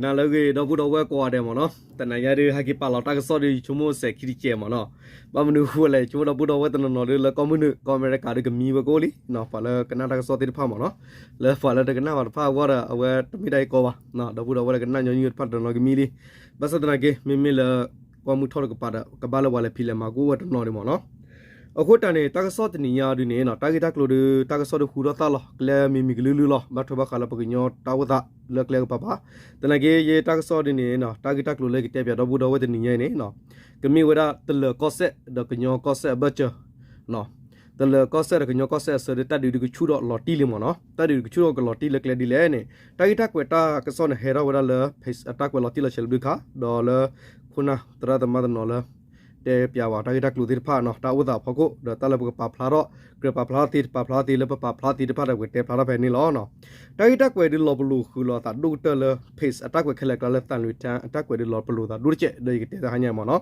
နၤလၢအဂ့ၤ ဒီပုၢ်ဒီဝဲၢ်ကိးဂၤဒဲးမ့ၢ်နီၤ, တနၤညါဒုး ဟဲက့ၤပာ်လီၤတၢ်ကစီၣ်ဒုး ယဆိကမိၣ်စဲၤခံတကဲးမ့ၢ်နီၤ, ဘၣ်မနုၤအဃိလဲၣ် ယဆိကမိၣ်ဒီပုၢ်ဒီဝဲၢ်တနီၤနီၤဒုး လၢကီၢ်မုၢ်နုာ် ကီၢ်အမဲရကၤဒုး ကမံဝဲကအိၣ်လံ, ပှၤလၢကနၣ်တၢ်ကစီၣ်သ့ၣ်တဖၣ်မ့ၢ်နီၤ, လၢပှၤလၢတကနၣ်ဘၣ်တဖၣ်အဂီၢ်ဒီး အဝဲတမ့ၢ်တၢ်အံၤကီဘၣ်, ဒီပုၢ်ဒီဝဲၢ်လၢကနၣ်ညီနုၢ်တဖၣ်တနီၤကမံလံ, ဘၣ်ဆၣ်သနာ်က့ မ့မ့ၢ်လၢ ကီၢ်မုၢ်ထီၣ်တကပၤဒီး ကဘၣ်လၢပှၤလဲၤဖံးလဲၤမၤကအိၣ်ဝဲတနီၤဒံးမ့ၢ်နီၤ, အဃိတၢ်န့ၣ် တၢ်ကစီၣ်တနံၤညါဒုးန့ၣ် တၢ်ဂ့ၢ်တၢ်ကျိၤဒုး တၢ်ကစီၣ်ဒုးဟူထီၣ်သၣ်လီၤ ကျဲမံၤမံၤကလုာ်လုာ်လီၤ, ဘၣ်ထွဲဘၣ်ဃးလၢပကညီတၢ်အိၣ်သးလၢကျဲကပၤဘၣ်, သနာ်က့ ယတၢ်ကစီၣ်ဒုးန့ၣ် တၢ်ဂ့ၢ်တၢ်ကျိၤလၢကတဲပၠးဒီပုၢ်ဒီဝဲၢ်တနံၤညါအံၤန့ၣ် ကမ့ၢ်ဝဲဒၣ်တလၢၤကီၢ်စဲၣ်ဒီးကညီကီၢ်စဲၣ်အဘၢၣ်စၢၤ တလၢၤကီၢ်စဲၣ်ဒီးကညီကီၢ်စဲၣ်အဆၢဒီး တၢ်ဒုးဒုးကဆူၣ်ထီၣ်လီၤတံၢ်လံမ့ၢ်နီၤ, တၢ်ဒုးဒုးကဆူၣ်ထီၣ်ကလီၤတံၢ်လၢကျဲဒ်လဲၣ်န့ၣ် တၢ်ဂ့ၢ်တၢ်ကွဲးတၢ်ကစီၣ်န့ၣ် ဟဲထီၣ်ဝဲဒၣ်လၢ page အတၢ်ကွဲးလီၤတံၢ်လီၤဆဲးလၢဘျုးခါ ဒီးလၢ ခိၣ်နၢ်သရၣ်သမါတနီၤလၢ တဲပၠးဝဲတၢ်ဂ့ၢ်တၢ်ကျိၤသ့ၣ်တဖၣ်နီၤ, တၢ်အိၣ်သးအဖီခိၣ် ဒီးတၢ်လၢပကပာ်ဖျါထီၣ် ကြၢးပာ်ဖျါထီၣ်သ့ တပာ်ဖျါထီၣ်သ့လၢပပာ်ဖျါသ့တဖၣ်ဒီး ပကတဲဖျါထီၣ်ဖဲန့ၣ်လီၤ. တၢ်ဂ့ၢ်တၢ်ကွဲးဒုးလီၤပလိာ်ဃုာ်လိာ်အသးဒိၣ်ကတၢၢ်လၢ page အတၢ်ကွဲးခဲလၢာ်ကျါလၢ သံလွင်တိုင်း အတၢ်ကွဲးဒုးလီၤပလိာ်သးဒိၣ်တကဲး ဒီးယကတဲတၢ်ဟါညါမ့ၢ်နီၤ,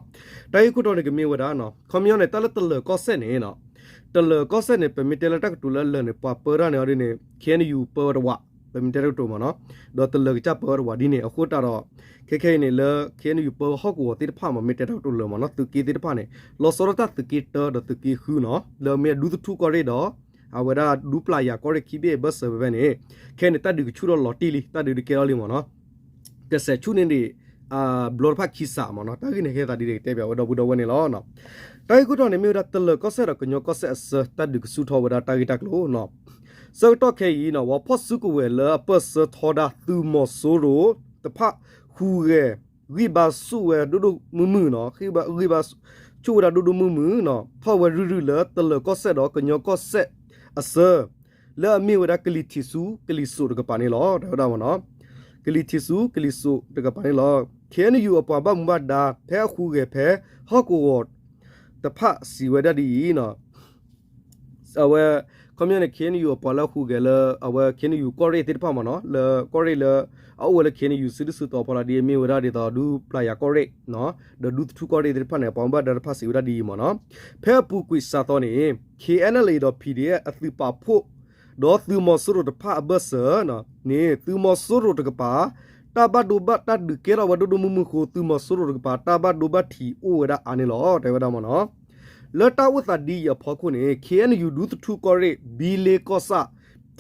တၢ်ဂ့ၢ်ခိၣ်တီန့ၣ်ကမ့ၢ်ဝဲဒၣ် ခီပညီန့ၣ် တၢ်လၢတလၢၤကီၢ်စဲၣ်န့ၣ် တလၢၤကီၢ်စဲၣ်န့ၣ် ပမ့ၢ်တဲလၢတၢ်ကတိၤလၢအလၢာ်န့ၣ် ပှၤပၢတၢ်န့ၣ်အီၤဒ်န့ၣ် KNU ပၢဝဲတဝး, ပမ့ၢ်တဲတၢ်ကတိၤမ့ၢ်နီၤ, ဒီးတလၢၤကစၢ်ပၢဝဲတဝးဒ်န့ၣ် အဃိတၢ်ဒီး ခဲခဲအံၤန့ၣ်လၢ KNU ပၢဝဲဟီၣ်ကဝီၤသ့ၣ်တဖၣ်မ့ၢ် မ့ၢ်တဲတၢ်ကတိၤလၢာ်မ့ၢ်နီၤ သုးက့သ့ၣ်တဖၣ်န့ၣ် လီၤဆီဒၣ်တၢ်သုးက့တၢဒီးသုးက့ဃုနီၤ လၢမ့ၢ်ဒူသထူၣ်ကီၢ်ရ့ၣ်ဒီး အဝဲဒၣ်ဒူပျၢ်ယၤကီၢ်ရ့ၣ်ခံဘ့ၣ်အဘၢၣ်စၢၤဖဲဖဲန့ၣ် ခဲအံၤန့ၣ် တၢ်ဒုးကဆူၣ်ထီၣ်လီၤတံၢ်လံ တၢ်ဒုးတကဲထီၣ်လံမ့ၢ်နီၤ, ကစဲးဆူၣ်န့ၣ်ဒံး ဘျီတဖၣ်ခံစးမ့ၢ်နီၤ, တၢ်ဂ့ၢ်န့ၣ်ဟဲသးဒ်န့ၣ် ကတဲပၠးဝဲဒီပုၢ်ဒီဝဲၢ်န့ၣ်လီၤ. တၢ်ဂ့ၢ်ခိၣ်တီန့ၣ် မ့ၢ်ဝဲဒၣ်တလၢၤကီၢ်စဲၣ်ဒီးကညီကီၢ်စဲၣ်အဆၢ တၢ်ဒုးကဆူၣ်ထီၣ်ဝဲဒၣ်တၢ်ဂ့ၢ်တၢ်ကျိၤနီၤ, ဆၢကတီၢ်ခဲအံၤနီၤ ပှၤဖီၣ်စုကဝဲၤလၢအပၢၢ်ဆၢထီဒါသုးမီၤစိရိၤတဖၣ် ဟူးဂဲၤ ဂံၢ်ဘါဆူၣ်ဝဲဒိၣ်ဒိၣ်မုၢ်မုၢ်နီၤ, ဂံၢ်ဘါဆူၣ်ဝဲဒၣ်ဒိၣ်ဒိၣ်မုၢ်မုၢ်နီၤ, ထီၣ်ဝဲရုၢ်ရုၢ်လၢတလၢၤကီၢ်စဲၣ်ဒီးကညီကီၢ်စဲၣ်အဆၢ လၢအမ့ၢ်ဝဲဒၣ်ကလံၤထံးဆူကလံၤစိးတကပၤန့ၣ်လီၤ တဲဝဲဒၣ်မ့ၢ်နီၤ, ကလံၤထံးဆူကလံၤစိးတကပၤန့ၣ်လီၤ. KNU အပှၤဘၣ်မူဘၣ်ဒါ ဖဲအဟူးဂဲၤဖဲဟီၣ်ကဝီၤတဖၣ်စံးဝဲဒၣ်ဒ်အံၤနီၤ, အဝဲ ခီပညီန့ၣ် KNU အပှၤလၢအဟူးဂဲၤလၢ အဝဲ KNU ကီၢ်ရ့ၣ်သ့ၣ်တဖၣ်မ့ၢ်နီၤ, လၢကီၢ်ရ့ၣ်လၢ အအိၣ်ဝဲလၢ KNU စုဒုၣ်စုတီၤဖီလာ်ဒ်အမ့ၢ်ဝဲဒၣ်ဒ်သိးဒူပျၢ်ယၤကီၢ်ရ့ၣ် ဒီးဒူသထူၣ်ကီၢ်ရ့ၣ်သ့ၣ်တဖၣ်န့ၣ် အပှၤဘၣ်မူဘၣ်ဒါတဖၣ်စံးဝဲဒၣ်ဒ်အံၤမ့ၢ်နီၤ, ဖဲအပူၤကွံာ်စးသီန့ၣ် KNLA ဒီး PDF အသုးပာ်ဖှိၣ် ဒီးသုးမီၤစိရိၤတဖၣ်အဘၢၣ်စၢၤန့ၣ် သုးမီၤစိရိၤတကပၤ တၢ်ဘၣ်ဒိဘၣ်တၢ်ဒုးကဲထီၣ်ဝဲဒိၣ်ဒိၣ်မုၢ်မုၢ်အဃိ သုးမီၤစိရိၤတကပၤ တၢ်ဘၣ်ဒိဘၣ်ထံးအိၣ်ဝဲဒၣ်အါန့ၣ်လီၤ တဲဝဲဒၣ်မ့ၢ်နီၤ. လၢတၢ်အိၣ်သးဒ်အံၤအဖီခိၣ်န့ၣ် KNU ဒူသထူၣ်ကီၢ်ရ့ၣ် ဘံလ့ကီၢ်ဆၣ်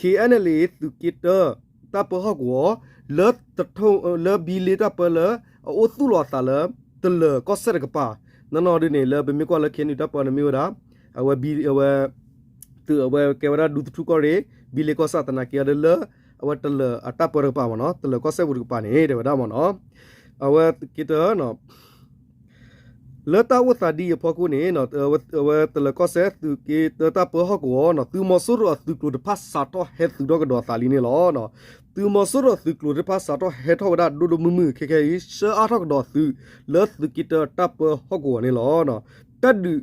KNLA သုးက့တၢ တၢ်ပၢဟီၣ်ကဝီၤ လၢ လၢဘံလ့တၢ်ပၢလၢ အအိၣ်သူၣ်လီၤအသးလၢ တလၢၤကီၢ်စဲၣ်တကပၤ နီၢ်နီၢ်ဒ်န့ၣ် လၢပမ့ၢ်ကွၢ်လၢ KNU တၢ်ပၢန့ၣ်မ့ၢ်ဝဲဒၣ် အဝဲ အဝဲကဲဝဲဒၣ်ဒူသထူၣ်ကီၢ်ရ့ၣ် ဘံလ့ကီၢ်ဆၣ်သနာ်က့ဒီးလၢ အဝဲတလၢၤအတၢ်ပၢတကပၤမ့ၢ်နီၤ တလၢၤကီၢ်စဲၣ်ပူၤတကပၤန့ၣ် တဲဝဲဒၣ်မ့ၢ်နီၤ အဝဲသုးက့တၢ လၢတၢ်အိၣ်သးဒ်အံၤအဖီခိၣ်န့ၣ် အဝဲတလၢၤကီၢ်စဲၣ်သုးက့တၢတၢ်ပၢဟီၣ်ကဝီၤ သုးမီၤစိရိၤအသုးကျိၤတဖၣ်စးထီၣ်ဟဲသုးထီၣ်ကဒီးအသးလံန့ၣ်လီၤ. သုးမီၤစိရိၤအသုးကျိၤတဖၣ်စးထီၣ်ဟဲထီၣ်ဝဲဒၣ်ဒိၣ်ဒိၣ်မုၢ်မုၢ်ခဲခဲအံၤ ဆှၢအါထီၣ်ကဒီးအသုး လၢသုးက့တၢတၢ်ပၢဟီၣ်ကဝီၤန့ၣ်လီၤ. တၢ်ဒုး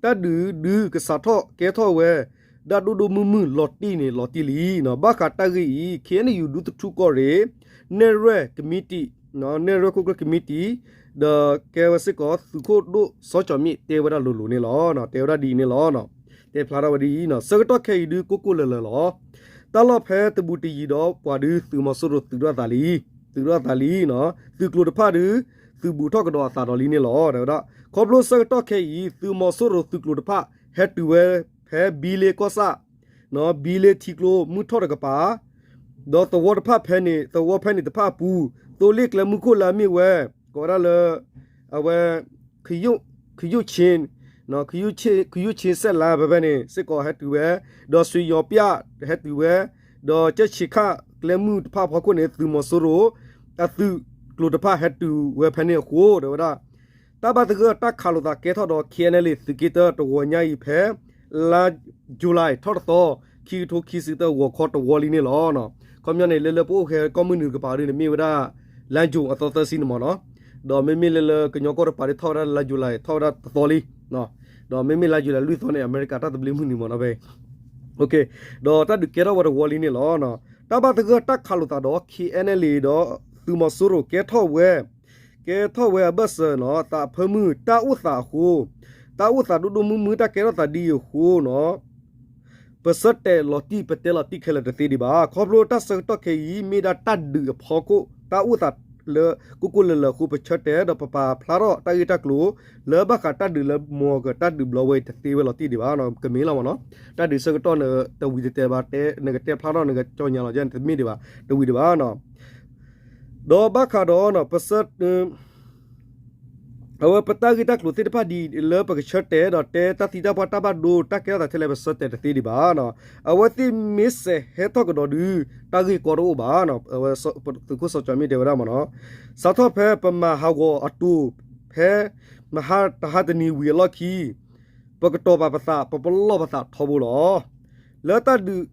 တၢ်ဒုးဒုးကစးထီၣ်ကဲထီၣ်ဝဲ ဒၣ်ဒိၣ်ဒိၣ်မုၢ်မုၢ်လီၤတံၢ်န့ၣ်လီၤတံၢ်လံ. ဘၣ်ဃးတၢ်ဂ့ၢ်အံၤ KNU ဒူသထူၣ်ကီၢ်ရ့ၣ် နဲၣ်ရွဲၣ်ကမံးတံာ် နဲၣ်ရွဲၣ်ခိၣ်ကျၢၢ်ကမံးတံာ် ဒီးကဲဝဲစ့ၢ်ကီးသုးခိၣ်ဒိၣ်စီၤကၠီၤမံးတဲဝဲဒၣ်လိၤလိၤန့ၣ်လီၤ. တဲဝဲဒၣ်ဒ်အံၤန့ၣ်လီၤ. တဲဖျါထီၣ်ဝဲဒ်အံၤ ဆၢကတီၢ်ခဲအံၤဒုးကိၢ်ကိၢ်လၢၤလၢၤလီၤ. တၢ်လီၢ်ဖဲတဘူးတယံၤဒီးပှၤဒုးသုးမီၤစိရိၤသုးထီၣ်အသးလံ. သုးထီၣ်အသးလံ သုးကျိၤတဖၣ်ဒုး သုးဘူးထီၣ်ကဒီးအသးဒီးလံန့ၣ်လီၤ. တဲဝဲဒၣ် ခီဖျိဆၢကတီၢ်ခဲအံၤ သုးမီၤစိရိၤသုးကျိၤတဖၣ် ဟဲတုၤဝဲဖဲဘံလ့ကီၢ်ဆၣ် ဘံလ့ထံကျိမုၢ်ထီၣ်တကပၤ ဒီးသဝီတဖၣ်ဖဲန့ၣ် သဝီဖဲန့ၣ်တဖၣ်အပူၤ သိလ့ၣ်ကျဲမုၢ်ခိၣ်လၢအမ့ၢ်ဝဲ ကိးဝဲဒၣ်လၢ အဝဲ ခယိၣ်ဆ့ ခယိၣ်ဆ့စဲၣ်လါဖဲဖဲန့ၣ် စ့ၢ်ကီးဟဲတုၤဝဲ ဒီးစံယီၤပျၢ်ဟဲတုၤဝဲ ဒီးကၠဲၣ်ဆံးခၣ်ကျဲမုၢ်တဖၣ်အဖီခိၣ်န့ၣ် သုးမီၤစိရိၤ အသုးကျိၤတဖၣ်ဟဲတုၤဝဲဖဲန့ၣ်အဃိ တဲဝဲဒၣ် တၢ်ဘၣ်သဂၢၢ်တၢ်ခးလိာ်သးကဲထီၣ်ဒီး KNLA သုးက့တၢတဝီညါအံၤဖဲ လါယူၤလံထီၣ်တသီ ခံကထိခံဆံသၢဂီၤခီတဝီလံန့ၣ်လီၤ. ခီပညီန့ၣ် လၢလၢပအိၣ်ဃဲကီၢ်မုၢ်နုာ်တကပၤဒ်န့ၣ် မ့ၢ်ဝဲဒၣ် လါယူၤအသီသၢဆံန့ၣ်မ့ၢ်နီၤ. ဒီးမ့မ့ၢ်လၢလၢကညီကီၢ်တကပၤဒ်ထီၣ်ဝဲဒၣ်လါယူၤလံထီၣ်ဝဲဒၣ်တသီလံ. ဒီးမ့မ့ၢ်လါယူၤလံလွံၢ်သီန့ၣ် အမဲရကၤတၢ်သဘျ့မုၢ်နံၤမ့ၢ်နီၤဖဲ ဒီးတၢ်ဒုးကဲထီၣ်ဝဲတဝီလံန့ၣ်လီၤ. တၢ်ဘၣ်သဂၢၢ်တၢ်ခးလိာ်သးဒီး KNLA ဒီးသုးမီၤစိရိၤကဲထီၣ်ဝဲ ကဲထီၣ်ဝဲအဘၢၣ်စၢၤနီၤ သးအဖၢမုၢ်တၢ်အိၣ်သးအဃိ တၢ်အိၣ်သးဒိၣ်ဒိၣ်မုၢ်မုၢ်တၢ်ကဲထီၣ်သးဒ်အံၤအဃိနီၤ ပဆၢတဲာ်လီၤတံၢ် ပတဲလီၤတံၢ်ခဲလၢာ်တသ့ဒံးဘၣ်. ခီဖျိတၢ်ဆၢကတီၢ်ခဲအံၤ မ့ၢ်ဒၣ်တၢ်ဒုးအဖီခိၣ် တၢ်အိၣ်သးလၢ ကိၢ်ကိၢ်လၢၤလၢၤအဃိ ပဆၢတဲာ်ဒီးပပာ်ဖျါထီၣ်တၢ်ဂ့ၢ်တၢ်ကျိၤ လၢဘၣ်ဃးတၢ်ဒုးလၢမီၢ်ကၢၤတၢ်ဒုးဘျီဝဲအံၤတသ့ဝဲလီၤတံၢ်ဒံးဘၣ်နီၤ ကမ့ၢ်လီၤမ့ၢ်နီၤ တၢ်ဒုးဆၢကတီၢ်န့ၣ် တဝံၤတတဲာ်ဘၣ်တဲ နကတဲဖျါထီၣ်နကကၠီညါလီၤ တမ့ၢ်ဒံးဘၣ် တဝံၤဒံးဘၣ်နီၤ ဒီးဘၣ်ဃးဒီး ပစ အဝဲပတၢ်ဂ့ၢ်တၢ်ကျိၤသ့ၣ်တဖၣ်ဒ်လၢပကဆၢတဲာ်ဒီးတဲတၢ်သံတၢ်ပှၢ်တၢ်ဘၣ်ဒိတၢ်ကဲထီၣ်သးထဲလဲၣ် ပဆၢတဲာ်တသ့ဒံးဘၣ်နီၤ အဝဲသ့ၣ်မ့ၢ်စဲးဟဲထီၣ်ကဒီးဒုး တၢ်ဂ့ၢ်ကီတအိၣ်ဘၣ်နီၤ သုးခိၣ်စီၤကၠီမ့ၢ်တဲဝဲဒၣ်မ့ၢ်နီၤ စးထီၣ်ဖဲပမၤဟးဂီၤအတိၤ ဖဲမဟါတဟါတနံၤဝံၤအလီၢ်ခံ ပကတီၤပာ်ပသး ပပလီၢ်ပသးထီဘိလီၤ လၢတၢ်ဒုး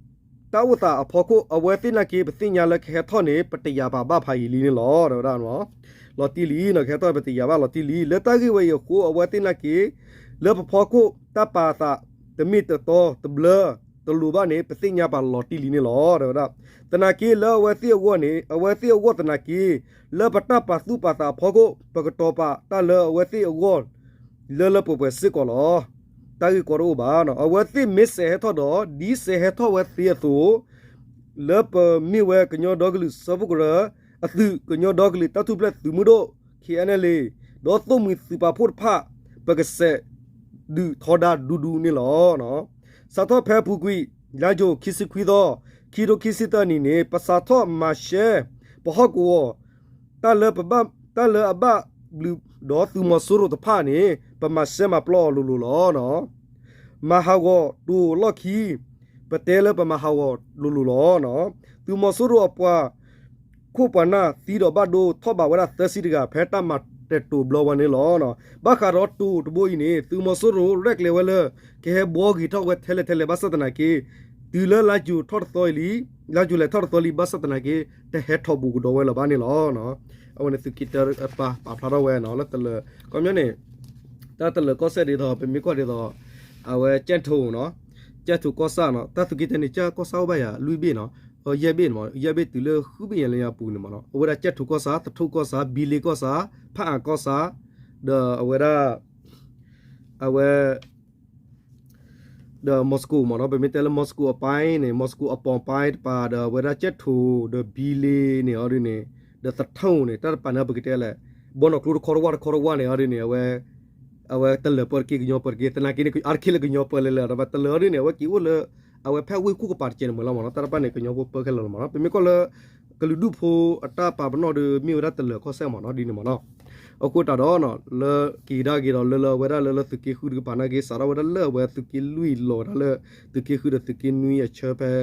တၢ်အိၣ်သးအဖီခိၣ် အဝဲသ့ၣ်နာ်က့ ပသ့ၣ်ညါလၢကဟဲထီၣ်န့ၣ် ပတယာ်ပာ်ဘၣ်ဖးယံာ်လံန့ၣ်လီၤ တဲဝဲဒၣ် လီၤတံၢ်လံနီၤ ကဟဲထီၣ်ပတယာ်ဘၣ်လီၤတံၢ်လံ လၢတၢ်ဂ့ၢ်ဝဲအံၤအဃိ အဝဲသ့ၣ်နာ်က့ လၢပဖီခိၣ်တၢ်ပာ်သး တမ့ၢ်တတီတဘျၢ တလိၤဘၣ်န့ၣ် ပသ့ၣ်ညါပာ်လီၤတံၢ်လံန့ၣ်လီၤ တဲဝဲဒၣ် သနာ်က့လၢအဝဲသ့ၣ်အဂီၢ်န့ၣ် အဝဲသ့ၣ်အဂီၢ်သနာ်က့ လၢပတၢ်ပာ်သူၣ်ပာ်သးအဖီခိၣ် ပကတီၤပာ်တၢ်လၢအဝဲသ့ၣ်အဂီၢ် လၢလၢပှဲၤပှဲၤစ့ၢ်ကီးလီၤ တၢ်ဂ့ၢ်ကီတအိၣ်ဘၣ်နီၤ အဝဲသ့ၣ်မ့ၢ်စဲးဟဲထီၣ်ဒီး ဒ်စဲးဟဲထီၣ်ဝဲသ့အသိး လၢပမ့ၢ်ဝဲကညီဒီကလုာ်စၢဖှိၣ်ကရၢ အသုးကညီဒီကလုာ်တၢ်ထူၣ်ဖျဲးသုးမုၢ်ဒိၣ် ခ့ၣ်အဲၣ်အဲၣ်လ့ၣ် ဒီးသိၣ်မှံၤသုးပာ်ဖှိၣ်တဖၣ် ပကစဲးဒုးထီဒါဒူဒူန့ၣ်လီၤ စးထီၣ်ဖဲအပူၤကွံာ် လါယူၤခံဆံခွံသီ ခံထိခံဆံသၢနံၣ်န့ၣ် ပစးထီၣ်မၤရှဲ ပဟီၣ်ကဝီၤ တၢ်လၢပဘၣ် တၢ်လၢအဘၣ်ဘျုးဒီးသုးမီၤစိရိၤတဖၣ်န့ၣ် ပမၤရှဲမၤပျီအီၤလိၤလိၤလီၤ. မၤဟးဂီၤတိၤလီၢ်ခံ ပတဲလၢပမၤဟးဂီၤလိၤလိၤလီၤ. သုးမီၤစိရိၤအပှၤခိၣ်ပှၤနၢ်သံဒီးဘၣ်ဒိထီၣ်ဘးဝဲဒၣ်သၢဆံတဂၤ ဖဲတၢ်မၤတဲာ်တိၤဘျီဝဲန့ၣ်လီၤ. ဘၣ်ဃးဒီးတိၤတဘိအံၤန့ၣ် သုးမီၤစိရိၤရဲၣ်ကျဲၤဝဲလၢ ကဟဲဘှီဂ့ၤထီၣ်ဝဲထဲလဲၣ်ထဲလဲၣ်ဘၣ်ဆၣ်သနာ်က့ တုၤလၢလါယူၤထီၣ်တသီအံၤလံ လါယူၤလဲၤထီၣ်တသီလံ ဘၣ်ဆၣ်သနာ်က့ တဟဲထီၣ်ဘူးကဒီးဝဲလၢၤဘၣ်န့ၣ်လီၤ. အဝဲန့ၣ်သုးက့တၢ်ပာ်ဖျါထီၣ်ဝဲနီၤ လၢတလၢၤ ခီပညီန့ၣ် တၢ်တလၢၤကီၢ်စဲၣ်ဒ်သိး ပမ့ၢ်ကွၢ်ဒ်သိး အဝဲကၠဲၣ်ထိနီၤ ကၠဲၣ်ထိကီၢ်ဆၣ်နီၤ တၢ်သုးက့တၢ်န့ၣ် ကၠဲၣ်ကီၢ်ဆၣ်အိၣ်ဘၣ်ယၤ လွံၢ်ဘ့ၣ်နီၤ ယဲၢ်ဘ့ၣ်မး ယဲၢ်ဘ့ၣ်တုၤလၢဃုဘ့ၣ်ယဲၢ်လၢညါပူၤန့ၣ်မးနီၤ အဝဲဒၣ်ကၠဲၣ်ထိကီၢ်ဆၣ် သထူကီၢ်ဆၣ် ဘံလ့ကီၢ်ဆၣ် ဖၣ်အၣ်ကီၢ်ဆၣ် ဒီးအဝဲဒၣ် အဝဲ ဒီးမီၤစကိၤမးနီၤ ပမ့ၢ်တဲလၢမီၤစကိၤအပိုင်းန့ၣ် မီၤစကိၤအပီၣ်ပိုင်းတပၤ ဒီးအဝဲဒၣ်ကၠဲၣ်ထိ ဒီးဘံလ့န့ၣ်အီၤဒ်န့ၣ် ဒီးသထူန့ၣ် တၢ်တပၤန့ၣ် ပကတဲလဲၣ် ဘီနီၢ်ကျိတခီတဝၢ်တခီတဝၢ်န့ၣ်အီၤဒ်န့ၣ် အဝဲ အဝဲတလၢၤပၢတက့ၢ် ကညီပၢတက့ၢ် သနာ်က့န့ၣ် အါတက့ၢ်လၢကညီပၢလဲၤလၢၤ ဒီးတလၢၤအီၤဒ်န့ၣ် အဝဲက့ၤအိၣ်လၢ အဝဲဖဲဝ့ၢ်ခိၣ်ကပၤတကဲန့ၣ်မးလီၤမးနီၤ တၢ်တပၤန့ၣ် ကညီဖိပၢခဲလၢာ်လီၤမးနီၤ ပမ့ၢ်ကွၢ်လၢ ကလုာ်ဒူၣ်ဖိအတၢ်ပာ်ပနီၣ်ဒီး မ့ၢ်ဝဲဒၣ်တလၢၤကီၢ်စဲၣ်မးနီၤ ဒ်န့ၣ်မးနီၤ အဃိသတးဒီး လၢက့ၤကဒါက့ၤဒီးလၢလၢအဝဲဒၣ်လၢလၢသုးက့ဃုတကပၤနာ်က့ စးထီၣ်ဝဲဒၣ်လၢအဝဲသုးက့လွံၢ်လီၤဝဲဒၣ်လၢ သုးက့ဃုဒီးသုးက့နွံအဆၢဖဲ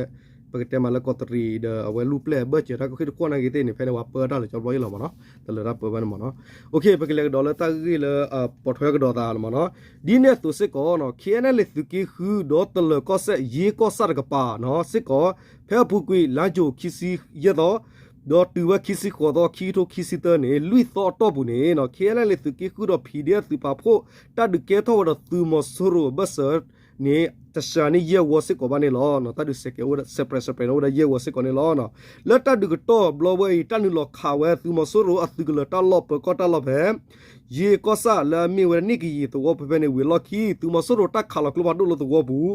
ပကတဲမးလၢကီးတရံးဒီး အဝဲလူၢ်ပျဲၢ်အဘၢၣ်စၢၤတၢ်ကဃ့ၢ်တခီၣ်နာ်က့သ့ၣ်န့ၣ် ဖဲန့ၣ်ပှၤပၢတၢ်လၢကၠီဘျီအံၤလီၤမးနီၤ တလၢၤတၢ်ပၢဘၣ်န့ၣ်မးနီၤ ပကလဲၤကဒီးလၢတၢ်ဂ့ၢ်လၢ ပိာ်ထွဲကဒီးသးလီၤမးနီၤ ဒ်န့ၣ်အသိးစ့ၢ်ကီး ခ့ၣ်အဲၣ်အဲၣ်လ့ၣ်သုးက့ဃုဒီးတလၢၤကီၢ်စဲၣ် ယ့ကီၢ်ဆၣ်တကပၤစ့ၢ်ကီး ဖဲအပူၤကွံာ် လါယူၤခံဆံယဲၢ်သီ ဒီးတုၤဝဲခံဆံဃိးသီ ခံကထိခံဆံသၢန့ၣ် လွံၢ်သီအတီၢ်ပူၤန့ၣ် ခ့ၣ်အဲၣ်အဲၣ်လ့ၣ်သုးက့ဃုဒီး PDF သုးပာ်ဖှိၣ် တၢ်ဒုးကဲထီၣ်ဝဲဒီးသုးမီၤစိရိၤအဘၢၣ်စၢၤန့ၣ် တစှၤန့ၢ်ယဲၢ်ဝီစ့ၢ်ကီးဘၣ်န့ၣ်လီၤ. တၢ်ဒုးစဲးကဲးအိၣ်ဝဲဒၣ် စဲးပြဲးစဲးပြဲးန့ၣ်အိၣ်ဝဲဒၣ်ယဲၢ်ဝီစ့ၢ်ကီးန့ၣ်လီၤ. လၢတၢ်ဒုးကတီၢ်ဘျီဝဲအံၤ တၢ်နုာ်လီၤခးဝဲသုးမီၤစိရိၤအသုးကလၢၤတၢ်လီၢ်ပၢၤကီၢ်တၢ်လီၢ်ဖဲ ယ့ကီၢ်ဆၣ်လၢအမ့ၢ်ဝဲဒၣ်နံၣ်ကယံၤသဝီပူၤဖဲန့ၣ်ဝံၤအလီၢ်ခံ သုးမီၤစိရိၤတၢ်ခးလီၤကျိဖးဒိၣ်လၢသဝီပူၤ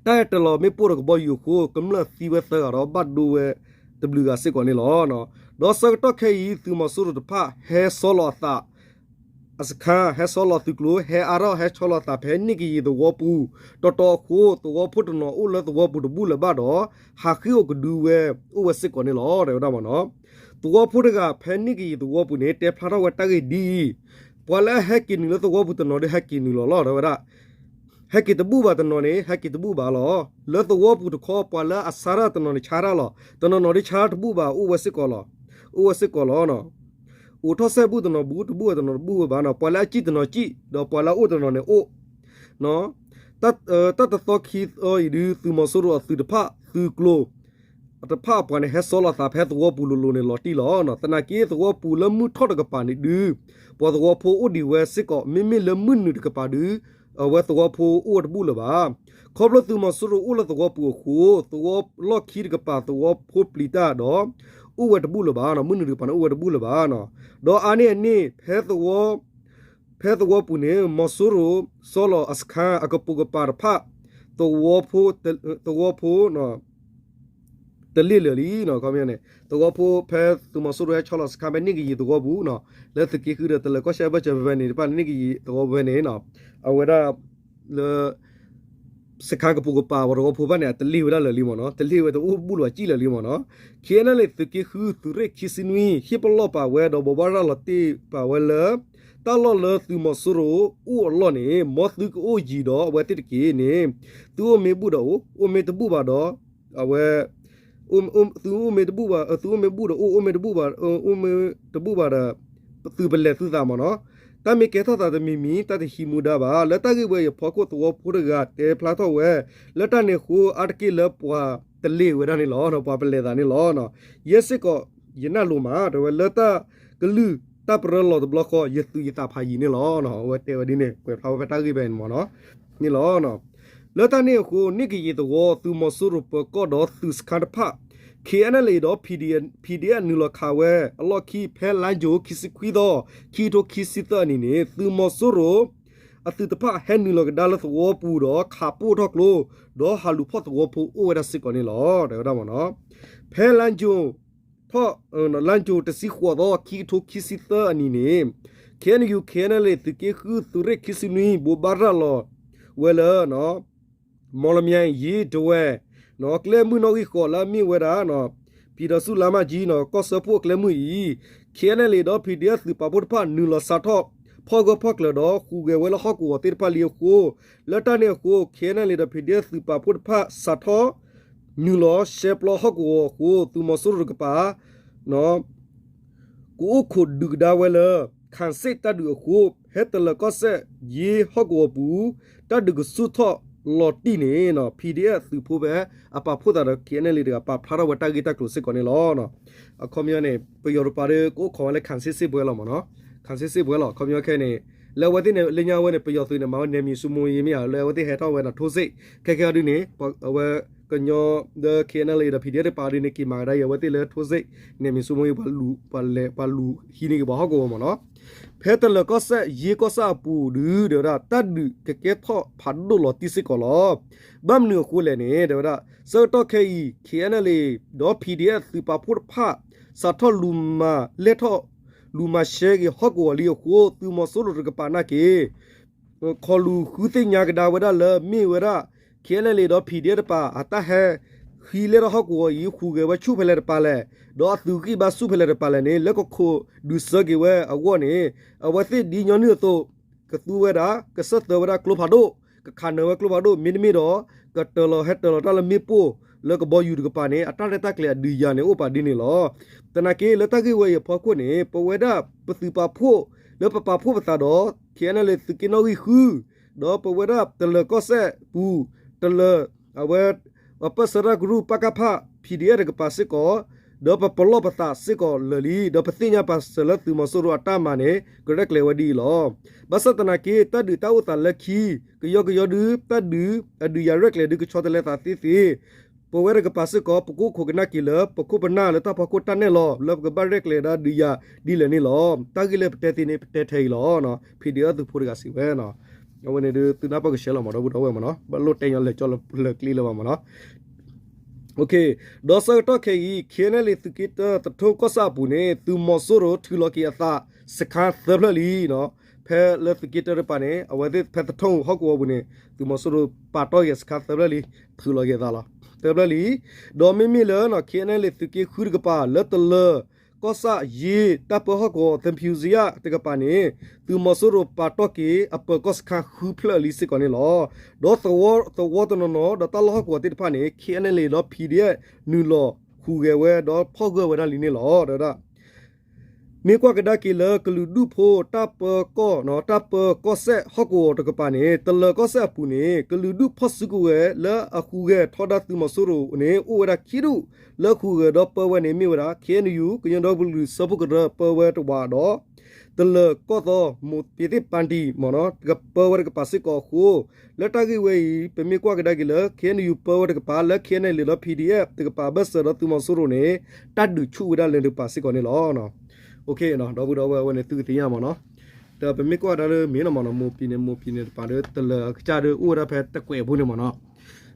တၢ်ဟဲတလီၤမ့ၣ်ပိၢ်ဒီးကဘီယူၤအဃိ ကမျၢၢ်သံဝဲသၢဂၤဒီးဘၣ်ဒိဝဲတဘျုးဂၤစ့ၢ်ကီးန့ၣ်လီၤ. ဒီးဆၢကတီၢ်ခဲအံၤ သုးမီၤစိရိၤတဖၣ် ဟဲဆီလီၤအသး အစခန်း ဟဲဆီလီၤသုးကျိၤ ဟဲအါထီၣ်ဟဲဆီလီၤသးဖဲနံၣ်ကယံၤသဝီပူၤ တီတီအဃိ သဝီဖိတနီၤအိၣ်လၢသဝီပူၤတဘူၣ်လၢၤဘၣ်ဒီး ဟးဃ့အိၣ်ကဒုဝဲအိၣ်ဝဲစ့ၢ်ကီးန့ၣ်လီၤ တဲဝဲဒၣ်မးနီၤ. သဝီဖိတဂၤဖဲနံၣ်ကယံၤသဝီပူၤန့ၣ် တဲဖျါထီၣ်ဝဲတၢ်ဂ့ၢ်ဒ်အံၤ, ပှၤလၢအဟဲက့ၤနုာ်လၢသဝီပူၤတနီၤဒီးဟဲက့ၤနုာ်လီၤလီၤ တဲဝဲဒၣ် ဟဲက့ၤတဘူၣ်ဘၣ်တနီၤန့ၣ် ဟဲက့ၤတဘူၣ်ဘၣ်လီၤ. လၢသဝီပူၤတခီ ပှၤလၢအဆါတၢ်တနီၤန့ၣ်ဆါတၢ်လီၤ. တနီၤနီၤဒ်ဆါတဘူၣ်ဘၣ် အိၣ်ဝဲစ့ၢ်ကီးလီၤ. အိၣ်ဝဲစ့ၢ်ကီးလီၤ. အိးထီၣ်စဲဘူးတနီၤဘူး တဘူၣ်ဝဲတနီၤတဘူၣ်ဝဲဘၣ်နီၤ. ပှၤလၢအစံၣ်တနီၤစံၣ် ဒီးပှၤလၢအအိၣ်တနီၤန့ၣ်အိၣ် တၢ်တသီခံသီအံၤဒုး သုးမီၤစိရိၤအသုးတဖၣ် သုးကျိၤ တဖၣ်အပှၤန့ၣ် ဟဲဆီလီၤသးဖဲသဝီပူၤလိၤလိၤန့ၣ် လီၤတံၢ်လီၤ. သနာ်က့သဝီပူၤလၢမုၢ်ထီၣ်တကပၤန့ၣ်ဒုး ပှၤသဝီဖိအိၣ်ဒံးဝဲစ့ၢ်ကီး မ့မ့ၢ်လၢမုၢ်နုာ်တကပၤဒုး အဝဲသဝီဖိအိၣ်ဝဲတဘူၣ်လၢၤဘၣ်. ခီဖျိသုးမီၤစိရိၤအိၣ်လၢသဝီပူၤအဃိ သဝီလီၢ်ခံတကပၤသဝီဖိပျံၤတၢ်ဒီး အိၣ်ဝဲတဘူၣ်လၢၤဘၣ်နီၤ. မုၢ်နုာ်တကပၤန့ၣ်အိၣ်ဝဲတဘူၣ်လၢၤဘၣ်နီၤ. ဒီးအါန့ၢ်အန့ၣ် ဖဲသဝီ ဖဲသဝီပူၤန့ၣ် မီၤစိရိၤ ဆီလီၤအစခန်း အကပိာ်ကပၤတဖၣ် သဝီဖိ သဝီဖိ တလ့ၣ်လၢာ်လံနီၤ. ခီပညီန့ၣ် သဝီဖိဖဲသုးမီၤစိရိၤဟဲဆီလီၤစခါဖဲန့ၣ်ကယံာ်သဝီပူၤနီၤ, လၢသုးက့ဃုဒီးတလၢၤကီၢ်စဲၣ်အဘၢၣ်စၢၤဖဲန့ၣ်တဖၣ်န့ၣ် န့ၣ်ကယံာ်သဝီဖဲန့ၣ်နီၤ, အဝဲဒၣ် လၢ စခါကပိာ်ကပၤပှၤသဝီဖိတဖၣ်န့ၣ် အတလ့ၣ်ဝဲဒၣ်လၢာ်လံမ့ၢ်နီၤ, တလ့ၣ်ဝဲတအိၣ်ဘူးလၢၤအစံၣ်လၢာ်လံမ့ၢ်နီၤ. ခ့ၣ်အဲၣ်အၣ်လ့ၣ်သုးက့ဃု သုးရ့ၣ်ခံဆံနွံ ဟ့ၣ်ပလီၢ်ပာ်ဝဲဒီး ဘိးဘၣ်ရၤလီၤတ့ၢ်ပာ်ဝဲလၢ တၢ်လီၢ်လၢသုးမီၤစိရိၤအိၣ်အလီၢ်န့ၣ် မ်သုကအိၣ်ယံၤဒီးအဝဲသ့ၣ်တက့ၢ်န့ၣ် သုအိၣ်မ့ၢ်ဘူၣ်ဒီးအိၣ်, အိၣ်မ့ၢ်တဘူၣ်ဘၣ်ဒီး အဝဲ သုအိၣ်မ့ၢ်တဘူၣ်ဘၣ်, သုအိၣ်မ့ၢ်တဘူၣ်ဘၣ်, အိၣ်မ့ၢ်တဘူၣ်ဘၣ်ဒီး သုပလဲၤသုသးမ့ၢ်နီၤ. တၢ်မ့ၢ်ကဲထီၣ်သးတမံၤမံၤ တၢ်တဟံးမူဒါဘၣ်. လၢတၢ်ဂ့ၢ်ဝဲအံၤအဖီခိၣ် သဝီဖိတဂၤတဲဖျါထီၣ်ဝဲ လၢတၢ်န့ၣ်အဃိ အါတက့ၢ်လၢပှၤတလ့ၣ်ဝဲဒၣ်န့ၣ်လီၤ, ပှၤပလဲၤသးန့ၣ်လီၤ. ယဲစ့ၢ်ကီး ယနၢ်လိၤမး တဲဝဲလၢတၢ်ကလုၢ် တၢ်ပရၢလီၤတဘျီဃီ ယသူၣ်ယသးဖးယံၤန့ၣ်လီၤ. အဝဲတဲဝဲဒ်န့ၣ် ကွဲးဖျါဝဲဖဲတၢ်ဂ့ၢ်ဖဲန့ၣ်မ့ၢ်နီၤ န့ၣ်လီၤ. လၢတၢ်န့ၣ်အဃိ န့ၣ်ကယံာ်သဝီ သုးမီၤစိရိၤပၢၤကီၢ်ဒီးသုးစခါတဖၣ် ခ့ၣ်အဲၣ်အၣ်လ့ၣ်ဒီး ပံၤဒ့ၣ်အၣ် နုာ်လီၤခးဝဲအလီၢ်ခံ ဖဲလါယူၤ ခံဆံခွံသီ ခံကထိခံဆံသၢအနံၤန့ၣ် သုးမီၤစိရိၤ အသုးတဖၣ်ဟဲနုာ်လီၤကဒါလၢသဝီပူၤဒီးခးပိၢ်ထီၣ်ကျိ ဒီးဟးလူၤဖီၣ်သဝီဖိအိၣ်ဝဲဒၣ်စ့ၢ်ကီးန့ၣ်လီၤ. တဲဝဲဒၣ်မ့ၢ်နီၤ ဖဲလါယူၤ ထီၣ် လါယူၤတဆံဃိးသီ ခံကထိခံဆံသၢအနံၤန့ၣ် ခ့ၣ်အဲၣ်ယူၣ် ခ့ၣ်အဲၣ်အၣ်လ့ၣ် သုးက့ဃု သုးရ့ၣ်ခံဆံနွံ ဘိးဘၣ်ရၤလီၤဝဲလၢ မီၣ်လမၠဲၣ် ယ့ဒဝဲၢ် ကျဲမုၢ်နီၣ်ဂံၢ်ဃိးလၢအမ့ၢ်ဝဲဒၣ် ပံၤဒီးဆူၣ်လါမၢ်ကၠံ ကီၢ်စၢဖှိၣ်အကျဲမုၢ်အံၤ ခ့ၣ်အဲၣ်အၣ်လ့ၣ်ဒီး ပံၤဒ့ၣ်အၣ် သုးပာ်ဖှိၣ်တဖၣ် နုာ်လီၤစးထီၣ်ဖီၣ်ဂၢၢ်ဖီၣ်ကျၢၤဒီး ဟူးဂဲၤဝဲလၢဟီၣ်ကဝီၤသ့ၣ်တဖၣ်လံအဃိ လၢတၢ်န့ၣ်အဃိ ခ့ၣ်အဲၣ်အၣ်လ့ၣ်ဒီး ပံၤဒ့ၣ်အၣ် သုးပာ်ဖှိၣ်တဖၣ် စးထီၣ်နုာ်လီၤရှဲပျီဟီၣ်ကဝီၤအဃိ သုးမီၤစိရိၤတကပၤ ကအိၣ်ခိးဒုးကဒါဝဲလၢ ခၣ်စ့ၣ်တၢ်ဒုးအဃိ ဟဲတလၢၤကီၢ်စဲၣ် ယ့ဟီၣ်ကဝီၤပူၤ တၢ်ဒုးကဆူၣ်ထီၣ်လီၤတံၢ်န့ၣ် ပံၤဒ့ၣ်အၣ်သုးဖိဖဲအပာ်ဖှိၣ်သးဒီး ခ့ၣ်အဲၣ်အၣ်လ့ၣ် တဂၤ ပာ်ဖျါထီၣ်ဝဲတၢ်ဂ့ၢ်တၢ်ကျိၤစ့ၢ်ကီးန့ၣ်လီၤ. အခီပညီန့ၣ် ပယီၤတကပၤဒီး ကအိၣ်ခိးဝဲလၢ ခၣ်စ့ၣ်စ့ၣ်ပှဲၤလီၤမ့ၢ်နီၤ, ခၣ်စ့ၣ်စ့ၣ်ပှဲၤလီၤ. အခီပညီခဲအံၤန့ၣ် လၢအဝဲသ့ၣ်န့ၣ် လၢညါဝဲန့ၣ် ပယီၤသုးန့ၣ် မၤဝဲ နယ်မြေစိုးမိုးရေး မ့ၢ်ဧါ, လၢအဝဲသ့ၣ်ဟဲထီၣ်ဝဲဒီး ထိုးစစ် ခဲခဲအံၤဒုန့ၣ် အဝဲကညီဒီး ခ့ၣ်အဲၣ်အၣ်လ့ၣ်ဒီး ပံၤဒ့ၣ်အၣ်တကပၤဒုန့ၣ် က့ၤမၤကဒါအဝဲသ့ၣ်လၢ ထိုးစစ် နယ်မြေစိုးမိုးရေး ပှၤလူၤ ပှၤလူၤဟံးန့ၢ်က့ၤပှၤဟီၣ်ကဝီၤမ့ၢ်နီၤ. ဖဲတလၢၤကီၢ်စဲၣ် ယ့ကီၢ်ဆၣ်အပူၤဒု တဲဝဲဒၣ် တၢ်ဒုးကကဲထီၣ်ဖးဒိၣ်လီၤတံၢ်စ့ၢ်ကီးလီၤ. ဘၣ်မနုၤအဃိလဲၣ်န့ၣ် တဲဝဲဒၣ် ဆၢကတီၢ်ခဲအံၤ ခ့ၣ်အဲၣ်အၣ်လ့ၣ်ဒီး ပံၤဒ့ၣ်အၣ် သုးပာ်ဖှိၣ်တဖၣ် စးထီၣ်လူၤမၤလဲၢ်ထီၣ် လူၤမၤရှဲက့ၤဟီၣ်ကဝီၤလံအဃိ သုးမီၤစိရိၤတကပၤနာ်က့ၤ ခီၣ်လူၤဃုသ့ၣ်ညါကဒါဝဲဒၣ်လၢ မ့ၢ်ဝဲဒၣ် ခ့ၣ်အဲၣ်အၣ်လ့ၣ်ဒီး ပံၤဒ့ၣ်အၣ်တကပၤ အတၢ်ဟဲဃံလဲၢ်ထီၣ်ဟီၣ်ကဝီၤအံၤ ဟူးဂဲၤဝဲဆူၣ်ဖဲလဲၣ်တပၤလဲၣ်, ဒီးအသုးဂံၢ်ဘါဆူၣ်ဖဲလဲၣ်တပၤလဲၣ်န့ၣ် လၢကခိးဒုးစၢက့ၤဝဲအဂီၢ်န့ၣ် အဝဲသ့ၣ်ဒ်ညီနုၢ်အသိး ကသူဝဲဒၣ် ကစၢၢ်သၢဝဲဒၣ်ကျိဖးဒိၣ်, ကခးနၢၤဝဲကျိဖးဒိၣ် မ့တမ့ၢ်ဒီး ကတၢၢ်လီၤဟဲတၢၢ်လီၤတၢ်လၢမ့ၣ်ပိၢ် လၢကဘီယူၤတကပၤန့ၣ် အတၢ်ရဲၣ်တၢ်ကျဲၤအဒုးယၤန့ၣ် အိၣ်ပာ်ဒ်န့ၣ်လီၤ. သနာ်က့ လၢတၢ်ဂ့ၢ်ဝဲအံၤအဖီခိၣ်န့ၣ် ပဝဲဒၣ်ပသုးပာ်ဖှိၣ် လၢပပာ်ဖှိၣ်ပသးဒီး ခ့ၣ်အဲၣ်အၣ်လ့ၣ် သုးက့နီၣ်ဂံၢ်ဃု ဒီးပဝဲဒၣ်တလၢၤကီၢ်စဲၣ်ပူၤ တလၢၤ အဝဲ ပၢၢ်ဆၢတၢ်ကရူၢ် ပကဖ ပံၤဒ့ၣ်အၣ်တကပၤစ့ၢ်ကီး ဒီးပပလီၢ်ပသးစ့ၢ်ကီးလၢာ်လံ ဒီးပသ့ၣ်ညါပာ်စၢၤလၢသုးမီၤစိရိၤအတၢ်မၤန့ၣ် ကရဲၣ်ကျဲၤဝဲဒ်အံၤလီၤ. ဘၣ်ဆၣ်သနာ်က့ တၢ်ဒုးတၢ်အိၣ်သးလၢခံ ကယီကယီဒု တၢ်ဒုးအဒုးယၤရဲၣ်ကျဲၤဒု ကဆီတလဲသးသ့သ့ ပဝဲတကပၤစ့ၢ်ကီး ပကအိၣ်ခိးကနၣ်က့ၤလၢ ပခိၣ်ပနၢ်လၢတၢ်ဖီခိၣ်တၢ်နဲၣ်လီၤ လၢပကဘၣ်ရဲၣ်ကျဲၤဒၣ်ဒုးယၤဒ်လဲၣ်န့ၣ်လီၤ. တၢ်ဂ့ၢ်လၢပတဲသ့န့ၣ် ပတဲထဲအံၤလီၤ. ဖံးဒ့ၣ်အၣ်သုးဖိတဂၤစံးဝဲနီၤ. အဝဲန့ၣ်ဒု သုနၢ်ပၢၢ်ကဆှဲလီၤမး ဒီပုၢ်ဒီဝဲၢ်မးနီၤ, ဘၣ်လိၣ်တဲညီလၢာ်ကၠီလၢာ်ကျ့လၢၤဘၣ်မးနီၤ. ဒီးဆၢကတီၢ်ခဲအံၤ ခ့ၣ်အဲၣ်အၣ်လ့ၣ် သုးက့တၢ သထိၣ်ကီၢ်ဆၣ်အပူၤန့ၣ် သုးမီၤစိရိၤထုးလီၤက့ၤအသး စခါသၢဖျၢၣ်လံနီၤ. ဖဲလၢသုးက့တၢတကပၤန့ၣ် အဝဲသ့ၣ်ဖဲသထိၣ်ဟီၣ်ကဝီၤပူၤန့ၣ် သုးမီၤစိရိၤပာ်တီၢ်က့ၤစခါသၢဖျၢၣ်လံ, ထုးလီၤက့ၤအသးလီၤ သၢဖျၢၣ်လံ. ဒီးမ့မ့ၢ်လၢ ခ့ၣ်အဲၣ်အၣ်လ့ၣ် သုးက့ဃုတကပၤ လၢတလၢၤကီၢ်ဆၣ်ယ့ တၢ်ပၢဟီၣ်ကဝီၤ သဖံးစံယၣ်တကပၤန့ၣ် သုးမီၤစိရိၤပာ်တီၢ်က့ၤအပၢၤကီၢ်စခါဃုဖျၢၣ်လံစ့ၢ်ကီးန့ၣ်လီၤ. ဒီးသဝီတနီၤနီၤ ဒီးတၢ်လီၢ်ဟီၣ်ကဝီၤသ့ၣ်တဖၣ်န့ၣ် ခ့ၣ်အဲၣ်အၣ်လ့ၣ်ဒီး ပံၤဒ့ၣ်အၣ် နုာ်လီၤဟူးဂဲၤဝဲဒီးဖီၣ်ဂၢၢ်ဝဲဒၣ်လံန့ၣ်လီၤ. မ့ၢ်ကွၢ်ကဒါက့ၤလၢကလုာ်ဒူၣ်ဖိတၢ်ပၢကီၢ်, တၢ်ပၢကီၢ်စဲၣ်ဟီၣ်ကဝီၤတကပၤန့ၣ် တလၢၤကီၢ်စဲၣ်အပူၤန့ၣ် ကလုာ်ဒူၣ်ဖီၣ်စုကဝဲၤလၢအဟူးဂဲၤထီဒါသုးမီၤစိရိၤန့ၣ် အိၣ်ဝဲဒၣ်ခံဒူၣ်, လၢဟူးဂဲၤဒီးပၢဝဲန့ၣ်မ့ၢ်ဝဲဒၣ် ခ့ၣ်အဲၣ်ယူၣ် ကညီဒီကလုာ်စၢဖှိၣ်ကရၢပၢဝဲတဝးဒီး တလၢၤကီၢ်သီ မိၢ်ပ့ၤသ့ၣ်ပၣ်တံၣ်မး ကပၢဝဲတကပၤစ့ၢ်ကီးအဃိ လၢတၢ်ဂ့ၢ်ဝဲအံၤ ပမ့ၢ်ကွၢ်ကဒါက့ၤလၢ ခ့ၣ်အဲၣ်ယူၣ် ပၢဝဲတကပၤ လၢ ခ့ၣ်အဲၣ်အၣ်လ့ၣ်ဒီး ပံၤဒ့ၣ်အၣ် တကပၤဘၢၣ်စၢၤဒီးသုးမီၤစိရိၤန့ၣ် တၢ်ဒုးဆူၣ်ဝဲဒၣ်လၢတကပၤစ့ၢ်ကီးန့ၣ်လီၤ. ဒီပုၢ်ဒီဝဲၢ်ဝဲန့ၣ် သုကသ့ၣ်ညါမးနီၤ. ဒီးပမ့ၢ်ကွၢ်ကဒါလၢမ့ၢ်နီၤမးနီၤ မိၢ်ပံၤန့ၣ် မိၢ်ပံၤန့ၣ်တကပၤဒီး တလၢၤအကစၢ်ဒီး အိၣ်ဝဲဒၣ်ဖဲတကွဲးဖိန့ၣ်မးနီၤ.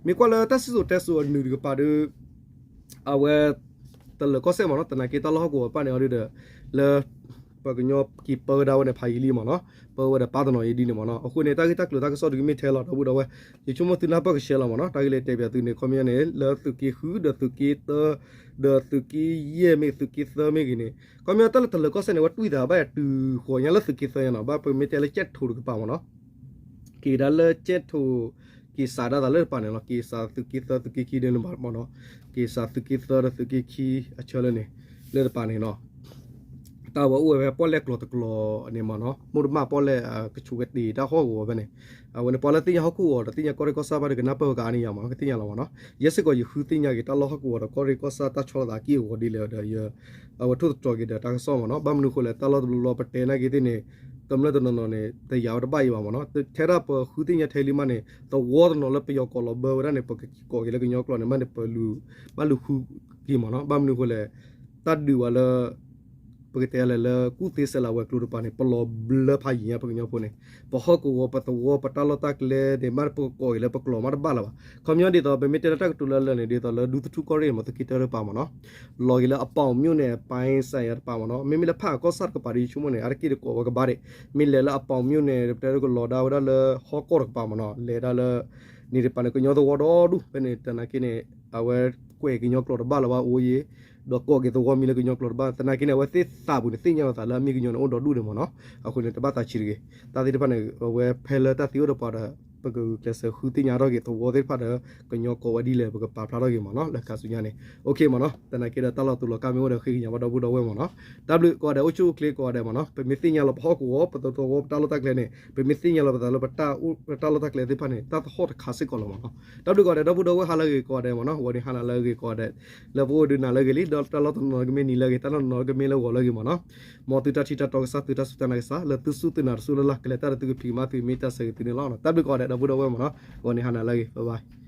မ့ၢ်ကွၢ်လၢတၢ်စံၣ်စိၤတဲစိၤအနုာ်တကပၤဒီး အဝဲ တလၢၤကီၢ်စဲၣ်မ့ၢ်နီၤ, သနာ်က့တၢ်လီၢ်ဟီၣ်ကဝီၤတဖၣ်န့ၣ်အီၤဒုဒီး လၢ ပှၤကညီက့ၤပၢဝဲဒၣ်ဝဲန့ၣ်ဖးယံာ်လံမ့ၢ်နီၤ, ပၢဝဲဒီးပၢတနီၤအံၤဒ်န့ၣ်မ့ၢ်နီၤ. အဃိန့ၣ် တၢ်ဂ့ၢ်တၢ်ကျိၤတၢ်ကစီၣ်ဒုးကမ့ၢ်ထဲလီၤ ဒီပုၢ်ဒီဝဲၢ်, ယဆိကမိၣ်သုနၢ်ပၢၢ်ကဆှဲလီၤမ့ၢ်နီၤ. တၢ်ဂ့ၢ်လၢတဲပၠးသုန့ၣ် ခီပညီန့ၣ် လၢသုးက့ဃုဒီးသုးက့သၢ ဒီးသုးက့ယဲၢ်မ့ၢ်သုးက့သၢမ့ၢ်ဂ့ၤန့ၣ် ခီပညီတၢ်လၢတလၢၤကီၢ်စဲၣ်န့ၣ် ဝဲတွံၢ်သးဘၣ်ယၤတုၤဃီၤညါလၢသုးက့သၢညါနီၤ, ဘၣ်ပမ့ၢ်တဲလၢကၠဲၣ်ထိးတကပၤမ့ၢ်နီၤ က့ၤဒၣ်လၢကၠဲၣ်ထိး က့ၤစးဒၣ်သးလၢတပၤန့ၣ်လီၤ. က့ၤစးသုးက့သၢသုးက့ခံဒ်န့ၣ်ဘၣ်မ့ၢ်နီၤ, က့ၤစးသုးက့သၢဒီးသုးက့ခံအဆၢလၢန့ၣ် လၢတပၤန့ၣ်နီၤ. တၢ်ဝဲအိၣ်ဝဲဖဲပီၣ်လဲၣ်ကျိၤတကျိၤန့ၣ်မ့ၢ်နီၤ, မိၢ်တမၣ်ပီၣ်လဲၣ်ကဆူးကတ့ၤတၢ်ဟီၣ်ကဝီၤဖဲန့ၣ်, အဝဲန့ၣ်ပှၤလၢသ့ၣ်ညါဟီၣ်ကဝီၤဒီးသ့ၣ်ညါကီၢ်ရ့ၣ်ကီၢ်ဆၣ်ဘၣ်ဒီးကနၢ်ပၢၢ်ဝဲကအါန့ၢ်ယၤမ့ၢ်နီၤ, ကသ့ၣ်ညါလီၤမ့ၢ်နီၤ. ယဲစ့ၢ်ကီးယဃုသ့ၣ်ညါက့ၤတၢ်လီၢ်ဟီၣ်ကဝီၤဒီးကီၢ်ရ့ၣ်ကီၢ်ဆၣ်တၢ်ဆီလီၤသးအက့ၢ်အဂီၤဒ်လဲၣ်ဒီး အဝဲထိၣ်သတြီၤက့ၤဒီးတၢ်ကစီၣ်မ့ၢ်နီၤ. ဘၣ်မနုၤအဃိလဲၣ် တၢ်လီၢ်တဘျီဘျီပတဲနာ်က့ၤသ့ၣ်န့ၣ် ကမျၢၢ်တနီၤနီၤန့ၣ် တယာ်ဝဲတဘၣ်အံၤဘၣ်မ့ၢ်နီၤ. ထဲဒၣ်ပဃုသ့ၣ်ညါထဲလံမးန့ၣ် သဝီတနီၤလၢပယီၤကိးလီၤဘၢဝဲဒၣ်န့ၣ် ပကကိးက့ၤလၢကညီကျိာ်န့ၣ် မ့ၢ်န့ၣ်ပ ဘၣ်လူၤဃုက့ၤမ့ၢ်နီၤ. ဘၣ်မနုၤအဃိလဲၣ် တၢ်ဒုးဝဲလၢ ပကတဲလဲၣ်လၢကူၣ်သ့စဲးလၤဝဲၤကျိၤတပၤန့ၣ် ပလီၤဘျၢဖးယံၤညါပကညီဖိန့ၣ်, ပဟီၣ်ကဝီၤ ပသဝီ ပတၢ်လီၢ်တၢ်ကျဲန့ၣ် မ့ၢ်ပကကိးက့ၤလၢပကျိာ်မးတဘၣ်လၢၤဘၣ်. ခီပညီဒ်သိး ပမ့ၢ်တဲလၢတၢ်ကတိၤလၢလၢာ်န့ၣ် ဒ်သိးလၢဒူသထူၣ်ကီၢ်ရ့ၣ်မ့ၢ်သုးက့တၢတပၤမ့ၢ်နီၤ, လီၤက့ၤလၢအပီးမၠိၣ်န့ၣ် ပၢ်စၢ်ယၤတပၤမ့ၢ်နီၤ. မ့မ့ၢ်လၢဖးကီၢ်ဆၣ်တကပၤဒီး ယဆိကမိၣ်န့ၣ် အါတက့ၢ်တကိးဝဲကဘၣ်ဒံး, မ့ၢ်လဲၤလၢအပီးမၠိၣ်န့ၣ် ပတဲကလီၤဒၣ်ဝဲဒၣ်လၢဟီၣ်ကီၢ်တကပၤမ့ၢ်နီၤ, လဲၤဒၣ်လၢ န့ၣ်တပၤန့ၣ် ကညီသဝီဒီဒူၣ်ဖဲန့ၣ် သနာ်က့န့ၣ် အဝဲကွဲးကညီကျိာ်တဘၣ်လၢၤဘၣ်အိၣ်ယံၤ, ဒီးကိးက့ၤသဝီမံၤလၢကညီကျိာ်တဘၣ်, သနာ်က့န့ၣ် အဝဲသ့ၣ်သးပူၤန့ၣ် သ့ၣ်ညါလီၤသးလၢအမ့ၢ်ကညီန့ၣ်အိၣ်ဒီဒူၣ်န့ၣ်မ့ၢ်နီၤ. အဃိန့ၣ် တဘၣ်သးဆံးတဂ့ၤ, တၢ်သ့ၣ်တဖၣ်န့ၣ် အဝဲဖဲလၢတၢ်သ့အိၣ်တပှၤဒီး ပကဂုာ်ကျဲးစၢးဃုသ့ၣ်ညါထီၣ်က့ၤသဝီသ့ၣ်တဖၣ်ဒီး ကညီကိးဝဲဒ်လဲၣ် ပကပာ်ဖျါထီၣ်က့ၤမ့ၢ်နီၤ လၢခါဆူညါန့ၣ် OK မ့ၢ်နီၤ. သနာ်က့ဒီးတၢ်လီၤတူာ်လီၤကာ်မ့ၢ်အိၣ်ဒီးဃ့ကညးဘၣ်ဒီပုၢ်ဒီဝဲၢ်မ့ၢ်နီၤ. တၢ်ဘျုးကိးဂၤဒဲး အိၣ်ဆူၣ်အိၣ်ချ့ကိးဂၤဒဲးမ့ၢ်နီၤ. ပမ့ၢ်သ့ၣ်ညါလီၤပဟီၣ်ကဝီၤ ပသဝီပတၢ်လီၢ်တၢ်ကျဲန့ၣ် ပမ့ၢ်သ့ၣ်ညါလီၤပသးလၢပတၢ်လီၢ်တၢ်ကျဲသ့ၣ်တဖၣ်န့ၣ် တၢ်သဟီၣ်တခါစ့ၢ်ကီးလီၤမ့ၢ်နီၤ. တၢ်ဘျုးကိးဂၤဒဲး ဒီပုၢ်ဒီဝဲၢ်ဟါလၢအဂ့ၤကိးဂၤဒဲးမ့ၢ်နီၤ. ဂီၤန့ၣ်ဟါနၤလၢအဂ့ၤကိးဂၤဒဲး, လၢပအိၣ်ဒုးနၤလၢအဂ့ၤလံ, ဒီးတၢ်လီၢ်တနီၤကမ့ၢ်နံၤလၢအဂ့ၤ, တၢ်လီၢ်တနီၤကမ့ၢ်လၢဂီၤလၢအဂ့ၤမ့ၢ်နီၤ. မ်သုတၢ်ထံၣ်တၢ်တီကစၢ် သုတၢ်စူၢ်တၢ်နာ်ကစၢ် လၢသုစူၢ်သုနာ်တစူၢ်လၢ်လၢ် ကလဲၤတၢ်ဒီးသုကဖံးကမၤသုမ့ၢ်တၢ်ဆၢဂ့ၤသုန့ၣ်လီၤ. တၢ်ဘျုးကိးဂၤဒဲး ဒီပုၢ်ဒီဝဲၢ်မ့ၢ်နီၤ. ဂီၤန့ၣ်ဟါနၤလၢအဂ့ၤ, bye bye.